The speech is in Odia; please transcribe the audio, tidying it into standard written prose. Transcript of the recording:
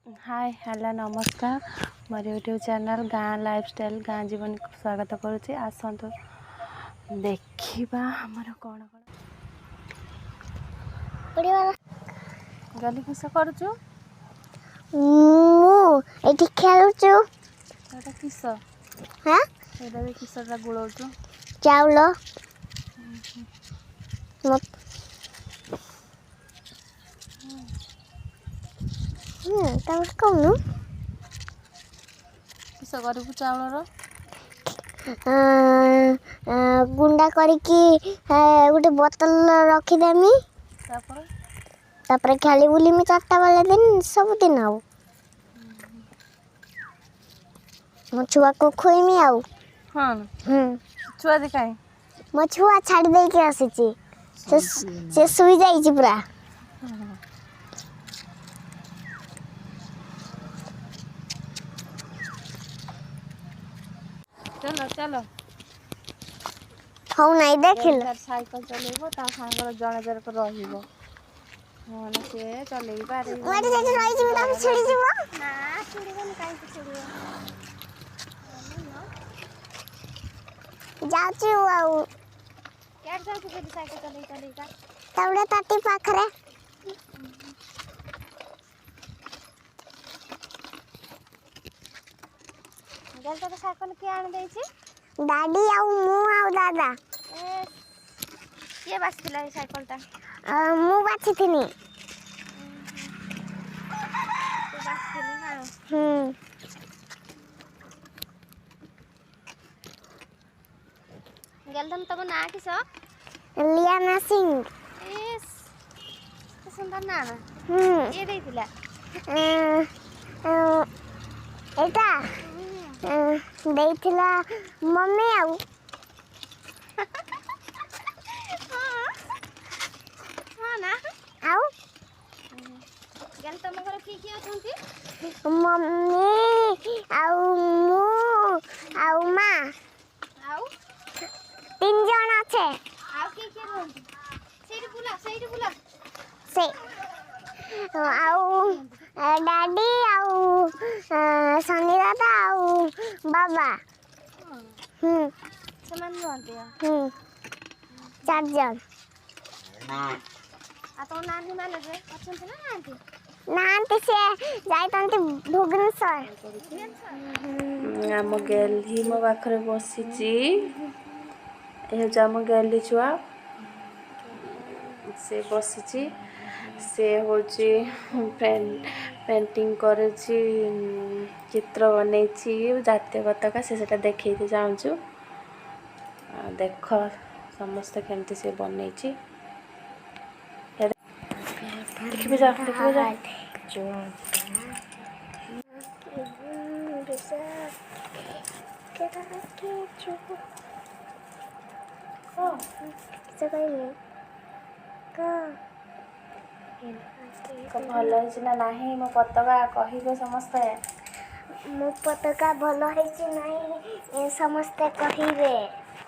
ହାଏ, ହ୍ୟାଲୋ, ନମସ୍କାର। ମୋର ୟୁଟ୍ୟୁବ୍ ଚ୍ୟାନେଲ୍ ଗାଁ ଲାଇଫଷ୍ଟାଇଲ୍, ଗାଁ ଜୀବନକୁ ସ୍ୱାଗତ କରୁଛି। ଆସନ୍ତୁ ଦେଖିବା ଆମର କ'ଣ କ'ଣ ଗଲି। କିସ କରୁଛୁ? ମୁଁ ଏଠି ଖେଳୁଛୁ। ଏଇଟା କିସ? ହଁ। ଏଇଟା ବି କିସଟା ଗୋଳଉଛୁ? ଚାଉଳ। ତାପରେ କହୁନୁ। କିସ କରିବୁ ଚାଉଳର? ଗୁଣ୍ଡା କରିକି ଗୋଟେ ବୋତଲ ରଖିଦେମି। ତାପରେ? ତାପରେ ଖେଳି ବୁଲିମି 4ଟା ବେଳେ ଦିନ ସବୁଦିନ, ଆଉ ମୋ ଛୁଆକୁ ଖୁଇମି ଆଉ। ହଁ। ହୁଁ। ଛୁଆ ଯେ କାଇଁ? ମୋ ଛୁଆ ଛାଡ଼ି ଦେଇକି ଆସିଛି, ସେ ଶୋଇ ଯାଇଛି ପୁରା। ଚାଲ ଚାଲ। ହଉ ନାଇଁ, ଦେଖିଲ। ତାର ସାଇକେଲ ଚଲେଇବ, ତା ସାଙ୍ଗରେ ଜଣେ ଜଣକ ରହିବ, ନହେଲେ ସିଏ ଚଲେଇ ମୁଁ ଏଠି ପାରିବନି। ସେଠି ରହିଯିବି, ତମେ ଡର ଲାଗେ। ଛିଡ଼ିଯିବ। ନା, ଛିଡ଼ିବନି। କାହିଁକି ଛିଡ଼ିବ? ଯାଉଛି ଆଉ। କ୍ୟାଡେ ଯାଉଛୁ ସେଠି ସାଇକେଲ ଚଲେଇ ଚଲେଇକା? ତାପରେ ତାଟି ପାଖରେ। ଗେଲ, ତୋତେ ସାଇକେଲ କିଏ ଆଣି ଦେଇଛି? ଡାଡି ଆଉ ମୁଁ ଆଉ ଦାଦା। ଏ, କିଏ ବାଛିଥିଲା ଏଇ ସାଇକେଲଟା? ମୁଁ ବାଛିଥିଲି। ତୁ ବାଛିଥିଲୁ ନା? ହୁଁ। ଗେଲ, ତମ ନାଁ କିସ? ଲିଆନା ସିଂ। ଇସ୍, କେତେ ସୁନ୍ଦର ନାଁ ନା! ହୁଁ। କିଏ ଦେଇଥିଲା? ଏଇଟା ଦେଇଥିଲା ମମି ଆଉ। ହଁ ନା? ଆଉ। ଗେଲ, ତମ ଘରେ କିଏ କିଏ ଅଛନ୍ତି? ମମି ଆଉ ମୁଁ ଆଉ ମା। ଆଉ? ତିନି ଜଣ ଅଛେ। ଆଉ କିଏ କିଏ ରୁହନ୍ତି? ସେଇଠି ବୁଲା, ସେଇଠି ବୁଲା। ସେ ଆଉ ଡାଡି ଆଉ ସନି ଦାଦା ଆଉ ବାବା। ହୁଁ। ସେମାନେ ରୁହନ୍ତି? ହୁଁ, ଚାରି ଜଣ। ଆଉ ତମ ନାନୀ ମାନେ ଯେ ଅଛନ୍ତି ନା ନାହାନ୍ତି? ନାହାନ୍ତି, ସେ ଯାଇଛନ୍ତି ଭୁବନେଶ୍ୱର। ଆମ ଗେହ୍ଲି ମୋ ପାଖରେ ବସିଛି। ଏ ହେଉଛି ଆମ ଗେହ୍ଲି ଛୁଆ। ସେ ବସିଛି। ସେ ହେଉଛି ପେଣ୍ଟିଂ କରୁଛି, ଚିତ୍ର ବନେଇଛି ଜାତୀୟ ପତାକା। ସେ ସେଟା ଦେଖେଇତେ ଚାହୁଁଛୁ। ଦେଖ ସମସ୍ତେ, କେମିତି ସେ ବନେଇଛି। ଦେଖିବେ, ଯା, ଦେଖିବେ ଯା। କିଛି କହିନି। ଭଲ ହେଇଛି ନା ନାହିଁ ମୋ ପତାକା, କହିବେ ସମସ୍ତେ। ମୋ ପତାକା ଭଲ ହେଇଛି ନାହିଁ, ସମସ୍ତେ କହିବେ।